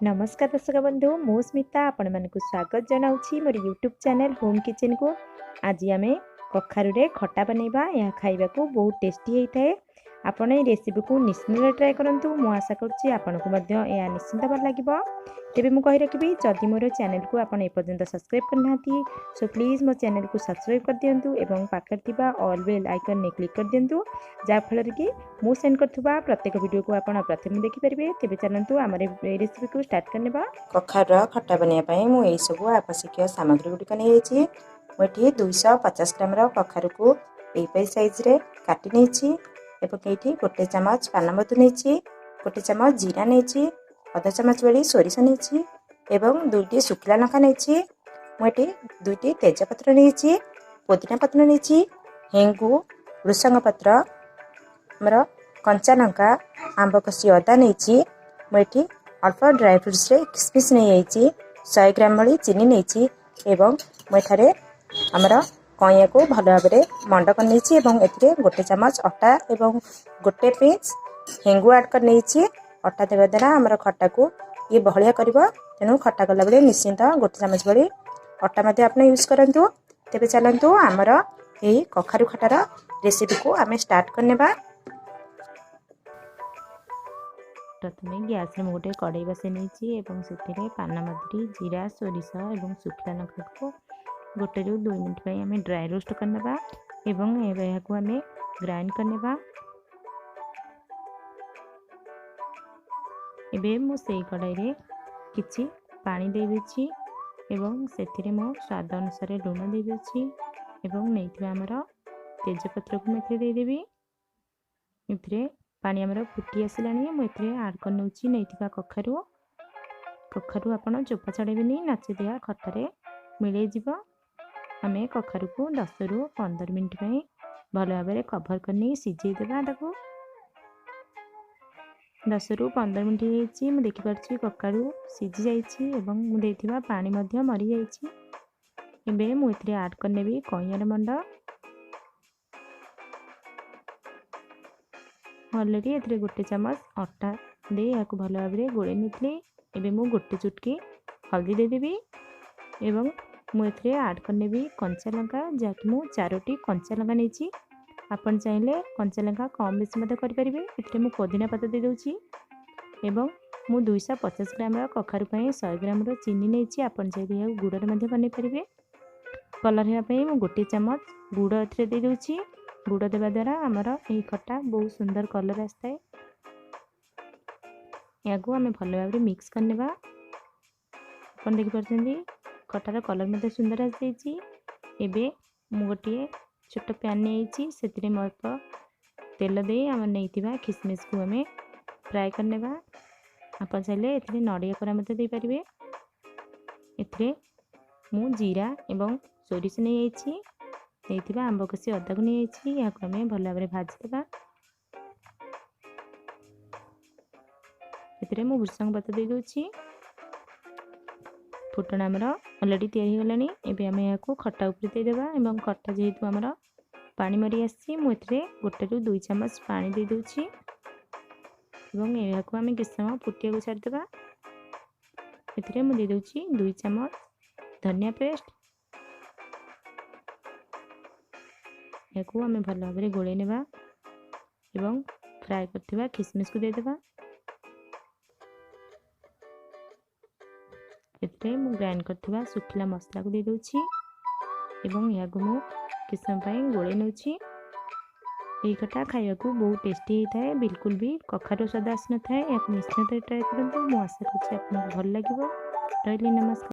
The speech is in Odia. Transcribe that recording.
ନମସ୍କାର ଦର୍ଶକ ବନ୍ଧୁ, ମୁଁ ସ୍ମିତା ଆପଣମାନଙ୍କୁ ସ୍ୱାଗତ ଜଣାଉଛି ମୋର ୟୁଟ୍ୟୁବ୍ ଚ୍ୟାନେଲ୍ ହୋମ୍ କିଚେନ୍କୁ। ଆଜି ଆମେ କଖାରୁରେ ଖଟା ବନେଇବା। ଏହା ଖାଇବାକୁ ବହୁତ ଟେଷ୍ଟି ହେଇଥାଏ। ଆପଣ ଏଇ ରେସିପିକୁ ନିଶ୍ଚିନ୍ତ ଟ୍ରାଏ କରନ୍ତୁ। ମୁଁ ଆଶା କରୁଛି ଆପଣଙ୍କୁ ମଧ୍ୟ ଏହା ନିଶ୍ଚିନ୍ତ ଭଲ ଲାଗିବ। ତେବେ ମୁଁ କହି ରଖିବି, ଯଦି ମୋର ଚ୍ୟାନେଲକୁ ଆପଣ ଏପର୍ଯ୍ୟନ୍ତ ସବସ୍କ୍ରାଇବ୍ କରିନାହାନ୍ତି, ସୋ ପ୍ଲିଜ୍ ମୋ ଚ୍ୟାନେଲକୁ ସବସ୍କ୍ରାଇବ୍ କରିଦିଅନ୍ତୁ ଏବଂ ପାଖରେ ଥିବା ଅଲ୍ ବେଲ୍ ଆଇକନ୍ରେ କ୍ଲିକ୍ କରିଦିଅନ୍ତୁ, ଯାହାଫଳରେ କି ମୁଁ ସେଣ୍ଡ କରୁଥିବା ପ୍ରତ୍ୟେକ ଭିଡ଼ିଓକୁ ଆପଣ ପ୍ରଥମେ ଦେଖିପାରିବେ। ତେବେ ଚାଲନ୍ତୁ ଆମର ଏଇ ରେସିପିକୁ ଷ୍ଟାର୍ଟ କରିନେବା। କଖାରୁର ଖଟା ବନେଇବା ପାଇଁ ମୁଁ ଏଇସବୁ ଆବଶ୍ୟକୀୟ ସାମଗ୍ରୀ ଗୁଡ଼ିକ ନେଇଯାଇଛି। ମୁଁ ଏଠି 250 ଗ୍ରାମର କଖାରୁକୁ ଏହିପରି ସାଇଜ୍ରେ କାଟି ନେଇଛି ଏବଂ ଏଇଠି ଗୋଟେ ଚାମଚ ପାନମଧୁ ନେଇଛି, ଗୋଟେ ଚାମଚ ଜିରା ନେଇଛି, ଅଧ ଚାମଚ ଭଳି ସୋରିଷ ନେଇଛି ଏବଂ 2ଟି ଶୁଖିଲା ଲଙ୍କା ନେଇଛି। ମୁଁ ଏଠି 2ଟି ତେଜପତ୍ର ନେଇଛି, ପୋଦିନା ପତ୍ର ନେଇଛି, ହେଙ୍ଗୁ, ଭୃସଙ୍ଗ ପତ୍ର, ଆମର କଞ୍ଚା ଲଙ୍କା, ଆମ୍ବ କଷି ଅଦା ନେଇଛି। ମୁଁ ଏଠି ଅଳ୍ପ ଡ୍ରାଏ ଫ୍ରୁଟ୍ସରେ କିସମିସ୍ ନେଇଯାଇଛି, 100 ଗ୍ରାମ ଭଳି ଚିନି ନେଇଛି ଏବଂ ମୁଁ ଏଠାରେ ଆମର କଇଁଆକୁ ଭଲ ଭାବରେ ମଣ୍ଡ କରିନେଇଛି ଏବଂ ଏଥିରେ ଗୋଟେ ଚାମଚ ଅଟା ଏବଂ ଗୋଟେ ପିଞ୍ଚ ହେଙ୍ଗୁ ଆଡ଼୍ କରିନେଇଛି। ଅଟା ଦେବା ଦ୍ୱାରା ଆମର ଖଟାକୁ ଇଏ ବହଳିଆ କରିବ, ତେଣୁ ଖଟା କଲାବେଳେ ନିଶ୍ଚିନ୍ତ ଗୋଟେ ଚାମଚ ଭଳି ଅଟା ମଧ୍ୟ ଆପଣ ୟୁଜ୍ କରନ୍ତୁ। ତେବେ ଚାଲନ୍ତୁ ଆମର ଏହି କଖାରୁ ଖଟାର ରେସିପିକୁ ଆମେ ଷ୍ଟାର୍ଟ କରିନେବା। ପ୍ରଥମେ ଗ୍ୟାସ୍ରେ ମୁଁ ଗୋଟେ କଡ଼େଇ ବସାଇ ନେଇଛି ଏବଂ ସେଥିରେ ପାନମଧୁରୀ, ଜିରା, ସୋରିଷ ଏବଂ ଶୁଖିଲା ଲଙ୍କାକୁ 1ରୁ 2 ମିନିଟ୍ ପାଇଁ ଆମେ ଡ୍ରାଏ ରୋଷ୍ଟ କରିନେବା ଏବଂ ଏହାକୁ ଆମେ ଗ୍ରାଇଣ୍ଡ କରିନେବା। ଏବେ ମୁଁ ସେଇ କଡ଼େଇରେ କିଛି ପାଣି ଦେଇଦେଉଛି ଏବଂ ସେଥିରେ ମୁଁ ସ୍ୱାଦ ଅନୁସାରେ ଲୁଣ ଦେଇଦେଉଛି ଏବଂ ନେଇଥିବା ଆମର ତେଜପତ୍ରକୁ ମୁଁ ଏଥିରେ ଦେଇଦେବି। ଏଥିରେ ପାଣି ଆମର ଫୁଟି ଆସିଲାଣି। ମୁଁ ଏଥିରେ ଆଡ଼୍ କରିନେଉଛି ନେଇଥିବା କଖାରୁ। କଖାରୁ ଆପଣ ଚୋପା ଛଡ଼େଇବେନି, ନଚେତ୍ ଏହା ଖଟାରେ ମିଳେଇଯିବ। ଆମେ କଖାରୁକୁ 10ରୁ 15 ମିନିଟ୍ ପାଇଁ ଭଲ ଭାବରେ କଭର୍ କରିନେଇ ସିଝେଇ ଦେବା ତାକୁ। 10ରୁ 15 ମିନିଟ୍ ହେଇଯାଇଛି। ମୁଁ ଦେଖିପାରୁଛି କଖାରୁ ସିଝି ଯାଇଛି ଏବଂ ମୁଁ ଦେଇଥିବା ପାଣି ମଧ୍ୟ ମରିଯାଇଛି। ଏବେ ମୁଁ ଏଥିରେ ଆଡ଼୍ କରିନେବି କଇଁଆର ମଣ୍ଡ। ଅଲରେଡ଼ି ଏଥିରେ ଗୋଟେ ଚାମଚ ଅଟା ଦେଇ ଏହାକୁ ଭଲ ଭାବରେ ଗୋଳେଇ ନେଇଥିଲି। ଏବେ ମୁଁ ଗୋଟେ ଚୁଟକି ହଳଦୀ ଦେଇଦେବି ଏବଂ ମୁଁ ଏଥିରେ ଆଡ଼୍ କରିନେବି କଞ୍ଚା ଲଙ୍କା, ଯାହାକି ମୁଁ 4ଟି କଞ୍ଚା ଲଙ୍କା ନେଇଛି। ଆପଣ ଚାହିଁଲେ କଞ୍ଚା ଲଙ୍କା କମ୍ ବେଶୀ ମଧ୍ୟ କରିପାରିବେ। ଏଥିରେ ମୁଁ ପୋଦିନା ପତ୍ର ଦେଇଦେଉଛି ଏବଂ ମୁଁ 250 ଗ୍ରାମର କଖାରୁ ପାଇଁ 100 ଗ୍ରାମର ଚିନି ନେଇଛି। ଆପଣ ଚାହିଁଲେ ଏହାକୁ ଗୁଡ଼ରେ ମଧ୍ୟ ବନେଇ ପାରିବେ। କଲର୍ ହେବା ପାଇଁ ମୁଁ ଗୋଟେ ଚାମଚ ଗୁଡ଼ ଏଥିରେ ଦେଇଦେଉଛି। ଗୁଡ଼ ଦେବା ଦ୍ୱାରା ଆମର ଏହି ଖଟା ବହୁତ ସୁନ୍ଦର କଲର୍ ଆସିଥାଏ। ଏହାକୁ ଆମେ ଭଲ ଭାବରେ ମିକ୍ସ କରିନେବା। ଆପଣ ଦେଖିପାରୁଛନ୍ତି ଖଟାର କଲର୍ ମଧ୍ୟ ସୁନ୍ଦର ଆସିଯାଇଛି। ଏବେ ମୁଁ ଗୋଟିଏ ଛୋଟ ପ୍ୟାନ୍ ନେଇଛି, ସେଥିରେ ମୁଁ ଅଳ୍ପ ତେଲ ଦେଇ ଆମେ ନେଇଥିବା ଖିସମିସକୁ ଆମେ ଫ୍ରାଏ କରିନେବା। ଆପଣ ଚାହିଁଲେ ଏଥିରେ ନଡ଼ିଆ କୋରା ମଧ୍ୟ ଦେଇପାରିବେ। ଏଥିରେ ମୁଁ ଜିରା ଏବଂ ସୋରିଷ ନେଇଯାଇଛି, ନେଇଥିବା ଆମ୍ବ କଷି ଅଦାକୁ ନେଇଯାଇଛି। ଏହାକୁ ଆମେ ଭଲ ଭାବରେ ଭାଜିଦେବା। ଏଥିରେ ମୁଁ ଭୃସଙ୍ଗ ପତ୍ର ଦେଇଦେଉଛି। ଫୁଟଣ ଆମର ଅଲରେଡ଼ି ତିଆରି ହେଇଗଲାଣି। ଏବେ ଆମେ ଏହାକୁ ଖଟା ଉପରେ ଦେଇଦେବା ଏବଂ ଖଟା ଯେହେତୁ ଆମର ପାଣି ମରି ଆସିଛି, ମୁଁ ଏଥିରେ 1ରୁ 2 ଚାମଚ ପାଣି ଦେଇଦେଉଛି ଏବଂ ଏହାକୁ ଆମେ କିଛି ସମୟ ଫୁଟିବାକୁ ଛାଡ଼ିଦେବା। ଏଥିରେ ମୁଁ ଦେଇଦେଉଛି 2 ଚାମଚ ଧନିଆ ପେଷ୍ଟ। ଏହାକୁ ଆମେ ଭଲ ଭାବରେ ଗୋଳେଇ ନେବା ଏବଂ ଫ୍ରାଏ କରିଥିବା ଖିସମିସକୁ ଦେଇଦେବା। ଏଥିରେ ମୁଁ ଗ୍ରାଇଣ୍ଡ କରିଥିବା ଶୁଖିଲା ମସଲାକୁ ଦେଇଦେଉଛି ଏବଂ ଏହାକୁ ମୁଁ କିଛି ସମୟ ପାଇଁ ଗୋଳେଇ ନେଉଛି। ଏହି ଖଟା ଖାଇବାକୁ ବହୁତ ଟେଷ୍ଟି ହେଇଥାଏ, ବିଲକୁଲ ବି କଖାରୁ ସ୍ୱାଦ ଆସିନଥାଏ। ଏହାକୁ ନିଶ୍ଚିନ୍ତ ଟ୍ରାଏ କରନ୍ତୁ। ମୁଁ ଆଶା କରୁଛି ଆପଣଙ୍କୁ ଭଲ ଲାଗିବ। ରହିଲି, ନମସ୍କାର।